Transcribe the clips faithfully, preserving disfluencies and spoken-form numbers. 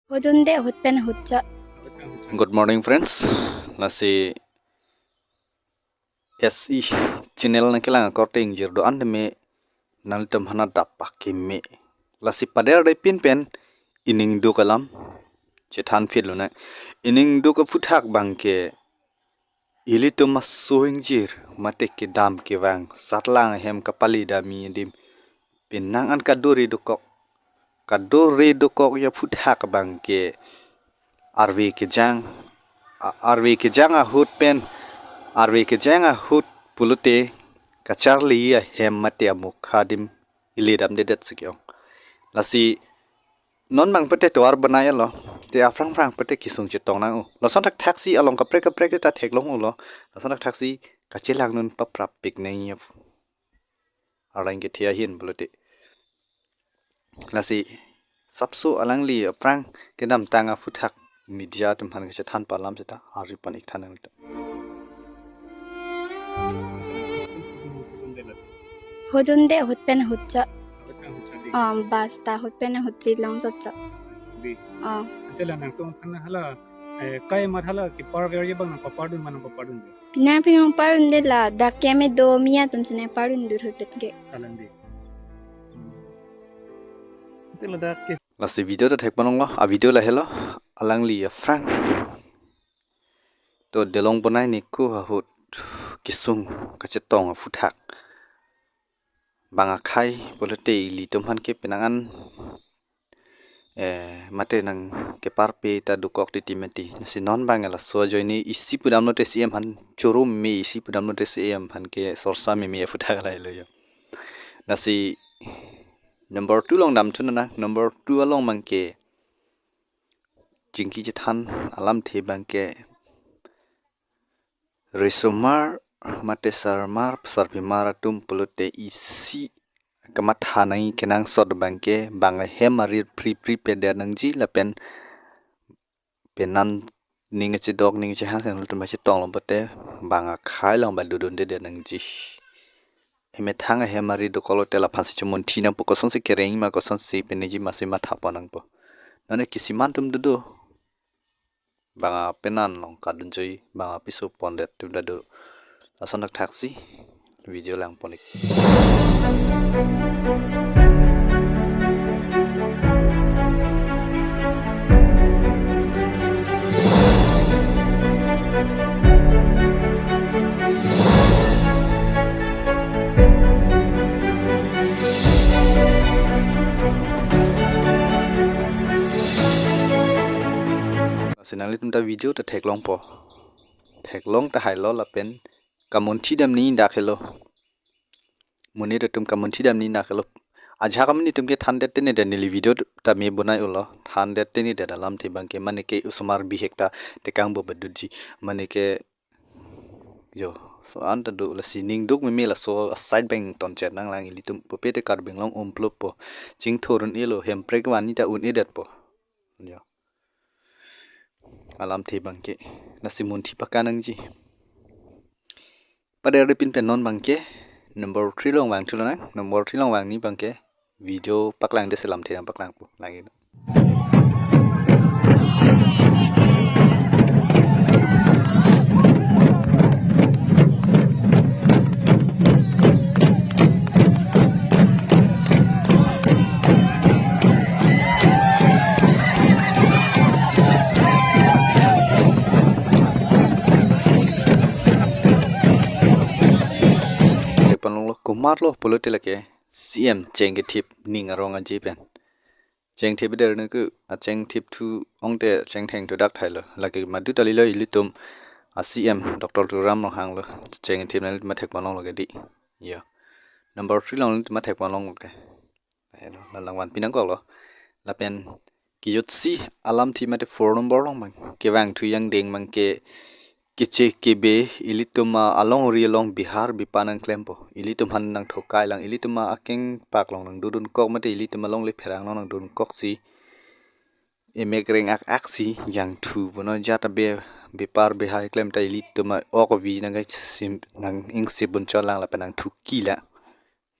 Hudunde hut pen hutchot. Good morning, friends. Lasi S E channel nangkelang akorte ingjir do-an tame nanglitum aphan adap akeme. Lasi paderde pin pen ining duk alam chethan phit lonang. Ining duk aphuthak abangke ilitum aso ingjir mate kedam kevang satlang ahem kapali dami adim penang an kaduri dokok. Kaduri dokok ya aphuthak abangke arve kejang, a-, arve kejang ahut pen, arve kejang ahut pulote kacharli ahem mate amokha adim ili damdedet si ke-ong. Lasi non abang pete tovar banai lo, te aphrang phrang pete kesung chetong nang-o. Lason thakthak si along kaprek kaprek ta theklong-o lo. Lason thakthak si kachelang nun paprap pik nang ya. Arleng kethe ahin pulote. Lasi sapso alangli aphrang kedamtang aphuthak media atum aphan kachethan palam seta ari pan ik than nang. Hudunde hut pen hutchot. Um, basta hut pen hutsi long chotchot. Di. Ah. Ante la nangtum aphan hala, eh, kai mat hala kepar ver ye abang nangpapardun ma nangpapardunde? Pinang pinang pardunde la, dak keme do mi atum sene pardun dur hutlet ke. Alang di. Ante la dak ke. Lasi video ta thek panong lo, a video lahelo, alangli aphrang. To delong bonai ni ko ahut kesung kachetong aphuthak. Bang akhai pulote ilitum aphan ke penang an, eh, mate nangkeparpe ta dokok titi mati. Lasi non abang laso ajoine isi pudam lote C M aphan choro me, isi pudam lote C M aphan ke sorsa meme aphuthak lahelo ya. Lasi number two along damthu nang, number two along abangke chingki chethan alamthe abangke risomar mate sarmar sarpimar atum pulote isi kamatha nangji kenangsot abangke bang ahem ari pri pri pedet nangji lapen penan ning chedok ning chehang sen ilitum chetong lo pulote bang akhai along ba dodundedet nangji. Emethang ahem ari dokok lote laphan si chemunthi nangpo kosonsi kereng ma kosonsi peneji masi matha pon nangpo. None kisiman atum dodo. Bang apenan along kadunjui, bang apiso pondet atum ta do. Lason thakthak si video lang pon ik. Lasi nanglitum ta video ta theklongpo. Theklong tahai lo lapen kamunthi dam ni dak helo. Monit atum kamunthi dam ni dak helo. Ajahak amonit atum ke thandet tene det neli video ta me bonai-o lo. Thandet tene det alamthe abangke mane ke osomar bihek ta tekang bo badutji. Mane ke jo so an ta do lasi ning duk meme laso aside abang ton chet nanglang ilitum pupe te Karbi Anglong umplop po. Chingthur un-elo hemprek vani ta un-edet po. Jo. Alamthe abangke. Lasi munthi pakan nangji. Paderde pin pen non abangke number three along vangthu lonang. Number three along vangji abangke video paklang de selam the nangpaklangpo. Lagi. Panlong lo kumar lo pulote lake C M cheng kethip ning arong aji pen. Cheng thip der ne ku a cheng thip thu ong te cheng theng thu dak thai lo. Lake madu tali lo ilitum a C M Doctor Tuliram Ronghang lo cheng thip na lit mathek panlong lo ke di. Yo. Number three along lit mathek panlong lo ke. Hello, la langvan pinang kok lo. Lapen kijut si alamthe mate four number along abang. Kevangthu yang deng abangke keche kebe ilitum alongri along Bihar bipan nangklempo. Ilitum aphan nangthokai lang ilitum akeng pak along nangdodun kok mate ilitum alongle pherang along nangdodun kok si. Emek reng ak ak si yangthu puno jat abe bepar behai klem ta ilitum ok vi nang sim nang ing si bun chot lang lapen nangthuki la.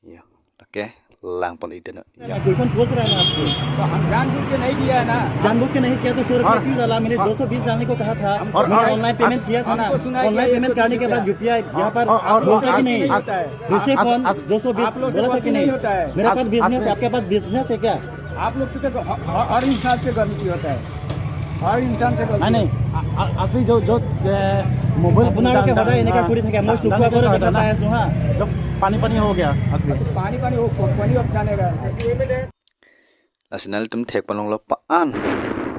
Yo, lake Langpon-ikdetnon. मैं क्वेश्चन पूछ रहा है आपको। तो हम जानबूझ के नहीं दिया है ना। जानबूझ के नहीं किया तो सौ रुपये और क्यों डाला? मैंने और दो सौ बीस डालने को कहा था। और, मैंने और ऑनलाइन पेमेंट अस- किया था ना। हमको सुनाई दिया ऑनलाइन पेमेंट करने के बाद यूपीआई यहाँ पर और, और, होता है कि नहीं? अस- होता है। दूसरे अस- फोन अस- दो सौ बीस आप लोग से बोला था गलती कि नहीं नहीं? होता है। मेरा अस- पास बिजनेस है, आपके पास बिजनेस है क्या? आप लोग से तो ह- ह- हर इंसान से गलती होता है। हर इंसान से गलती नहीं, नहीं। होता है। अ- अ- असली जो, जो, এ, মোবাইল আপোনালোকে দান- সদায় দান- এনেকে কৰি থাকে। মই দান- চকুৰ দান আগতে কৰা দেখা না। পাই আছো, হা। जो पानी पानी हो गया असली। पानी पानी हो, पानी अब जाने का। Lasi nanglitum thekponlonglo pa-an.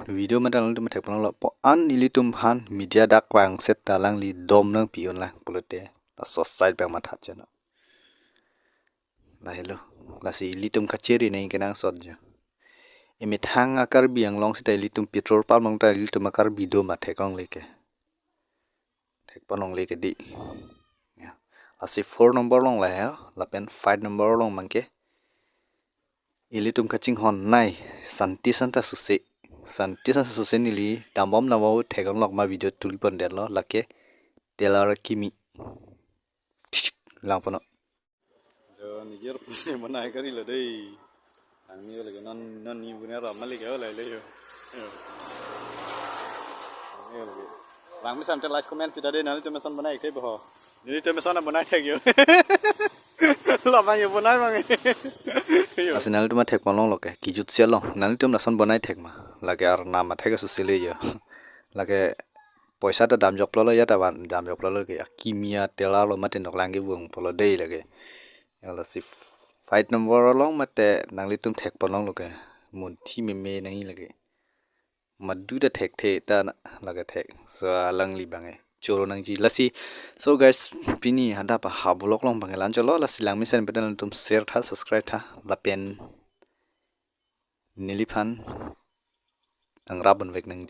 Video mate nanglitum thekponlonglo pa-an, ilitum aphan media dak vangset ta alangli dom nangpi-un lang pulote, laso side abang matha cheno. Lahelo. Lasi ilitum kachiri nangji kenangsot jo. Emethang a-Karbi Anglong seta ilitum petrol pump along ta ilitum a-Karbi do ma theklongle ke. Thekponlongle ke dei. Ya. Lasi four number along lahei, lapen five number along abangke ilitum kachinghon nei, Santi Santa Suse. Santi Santa Suse neli dambom dambom theklonglok ma video tulpondetlo, lake telar akimi. Langponnon. जो निजे रूप से बनाए करी लो दे। Langni lagi non, non ni punya ramah lagi, oh, lagi, lagi. Langmesen te like comment pita dei, nanglitum eson banai ke boho. Nanglitum eson banai thek jo. Labang jo banai mang. Lasi nanglitum thekponlonglo ke, kijutsi along. Nanglitum lason banai thek ma. Lake arnam athek aso sele jo. Lake poisa ta damjokplolo, ya ta van damjokplolo ke. Akimi a-telar lo mate noklang kevung pulo dei lake. Ya lasi five number along mate nanglitum thekponlonglo ke. Munthi meme nangji lake. Madu ta thekthe ta na, lake thek. So alangli abangke choro nangji lasi. So guys, pini hadak a-vlog along abangke la-anchotlo, lasi langmesen pen nanglitum share tha, subscribe tha, lapen neliphan nangrap-unvek nangji.